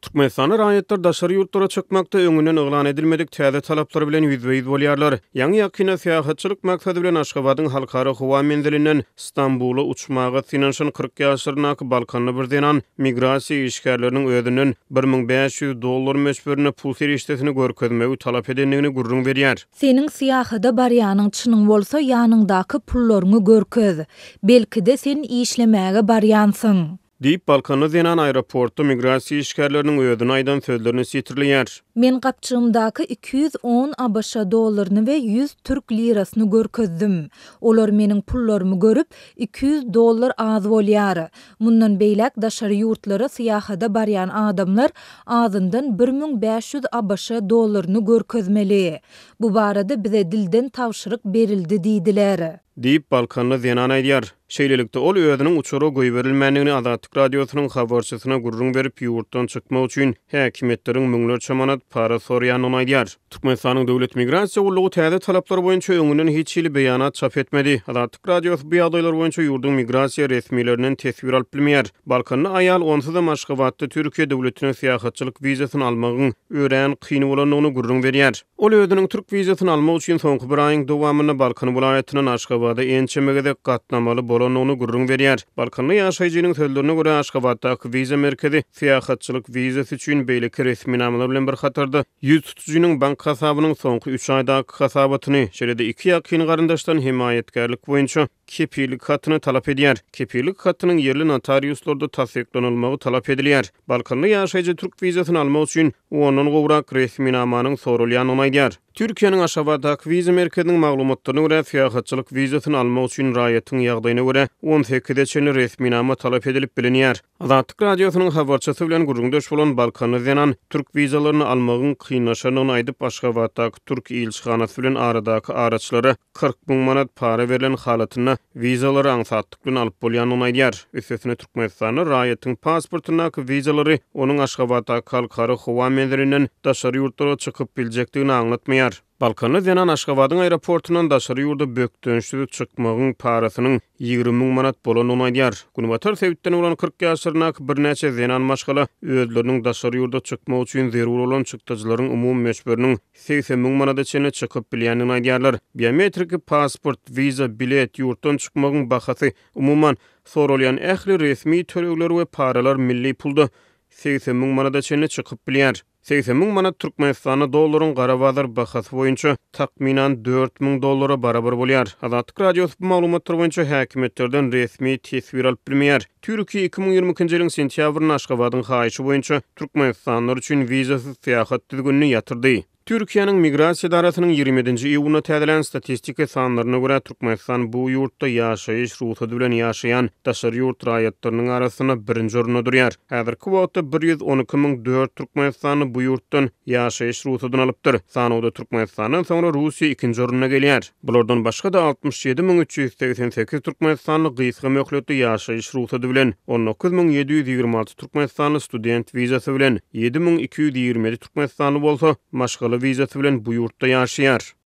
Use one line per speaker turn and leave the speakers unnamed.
Türkmenistanda raýatlar daşary ýurtlara çykmakda öňünden yglan edilmedik täze talaplar bilen ýüzbe-ýüz bolýarlar. Ýaňy-ýakynda syýahatçylyk maksady bilen Aşgabadyň halkara howa menzilinden Stambula uçmaga synanyşan 40 ýaşlaryndaky balkanly bir zenan migrasiýa işgärleriniň özünden 1500 dollar möçberinde pul serişdesini görkezmegi talap edendigini gürrüň berýär.
Seniň syýahada barýanyň çynyň bolsa ýanyňdaky pullaryňy görkez. Belki-de sen işlemäge barýansyň.
Diýip, balkanly zenan aeroportda migrasiýa işgärleriniň özüne aýdan sözlerini sitirleýär.
Men gapjygymdaky 210 abş dollaryny we 100 türk lirasyny görkezdim. Olar meniň pullarymy görüp, 200 dollar az bolýar. Mundan beýläk daşary ýurtlara syýahada barýan adamlar azyndan 1500 abş dollaryny görkezmeli. Bu barada bize dilden tabşyryk berildi diýdiler.
Diýip, balkanly zenan aýdýar. Şeýlelikde, ol özüniň uçara goýberilmändigini Azatlyk Radiosynyň habarçysyna gürrüň berip, ýurtdan çykmak üçin häkimiýetleriň müňlerçe manat para soraýandygyny aýdýar. Türkmenistanyň Döwlet migrasiýa gullugy täze talaplar boýunça öňünden hiç hili beýanat çap etmedi. Azatlyk Radiosy bu ýagdaýlar boýunça ýurduň migrasiýa resmilerinden teswir alyp bilmeýär. Balkanly aýal onsuzam Aşgabatda Türkiýe döwletine syýahatçylyk wizasyny almagyň örän kyn bolandygyny gürrüň berýär. Ol özüniň türk wizasyny almak üçin soňky bir aýyň dowamynda Balkan welaýatyndan Aşgabada ençeme gezek gatnamaly bolandygyny gürrüň berýär. Balkanly ýaşaýjynyň sözlerine görä, Aşgabatdaky wiza merkezi syýahatçylyk wizasy üçin beýleki resminamalar bilen bir hatarda, ýüz tutujynyň bank hasabynyň soňky üç aýdaky hasabatyny, şeýle-de iki ýakyn garyndaşdan hemaýatkärlik boýunça kepillik hatyny talap edýär. Kepillik hatynyň ýerli notariuslarda tassyklanylmagy talap edilýär. Balkanly ýaşaýjy türk wizasyny almak üçin ondan gowrak resminamanyň soralýandygyny aýdýar. Türkiýäniň Aşgabatdaky wiza merkeziniň maglumatlaryna görä, syýahatçylyk wizasyny almak üçin raýatyň ýagdaýyna görä on sekize çenli resminama talap edilip bilinýär. Azatlyk Radiosynyň habarçysy bilen gürrüňdeş bolan balkanly zenan türk wizalaryny almagyň kynlaşandygyny aýdyp, Aşgabatdaky türk ilçihanasy bilen aradaky araçylara 40 müň manat para berlen halatynda wizalary aňsatlyk bilen alyp bolýandygyny aýdýar. Üstesine Türkmenistanda raýatyň pasportyndaky wizalary onuň Aşgabatdaky halkara howa menzilinden daşary ýurtlara çykyp biljekdigini aňlatmaýar. Balkanly zenan Aşgabadyň aeroportundan daşary ýurda bökdençsiz çykmagyň parasynyň 20 müň manat bolandygyny aýdýar. Günbatar sebitden bolan 40 ýaşlaryndaky birnäçe zenan maşgala özleriniň daşary ýurda çykmak üçin zerur bolan çykdajylaryň umumy möçberiniň 80 müň manada çenli çykyp bilýändigini aýdýarlar. Biometriki pasport, wiza, bilet, ýurtdan çykmagyň bahasy, umuman, soralýan ähli resmi tölegler we paralar milli pulda 80 müň manada çenli çykyp bilýär. 80 müň manat Türkmenistanda dollaryň gara bazar bahasy boýunça takmynan 4000 dollara barabar bolýar. Azatlyk Radiosy bu maglumatlar boýunça häkimiýetlerden resmi teswir alyp bilmeýär. Türkiýe 2022-nji ýylyň sentýabrynda Aşgabadyň haýyşy boýunça türkmenistanlylar üçin wizasyz syýahat düzgünini ýatyrdy. Türkiýäniň Migrasiýa edarasynyň 27-nji iýunda täzelän statistiki sanlaryna görä, Türkmenistan bu ýurtda ýaşaýyş rugsady bilen ýaşaýan daşary ýurt raýatlarynyň arasynda birinji orunda durýar. Häzirki wagtda 112 004 türkmenistanly bu ýurtdan ýaşaýyş rugsadyny alypdyr. Sanawda Türkmenistandan soňra Russiýa ikinji orunda gelýär. Bulardan başga-da 67 388 türkmenistanly gysga möhletli ýaşaýyş rugsady bilen, 19 726 türkmenistanly student wizasy bilen, 7227 türkmenistanly bolsa maşgala wizasy bilen bu ýurtda ýaşaýar.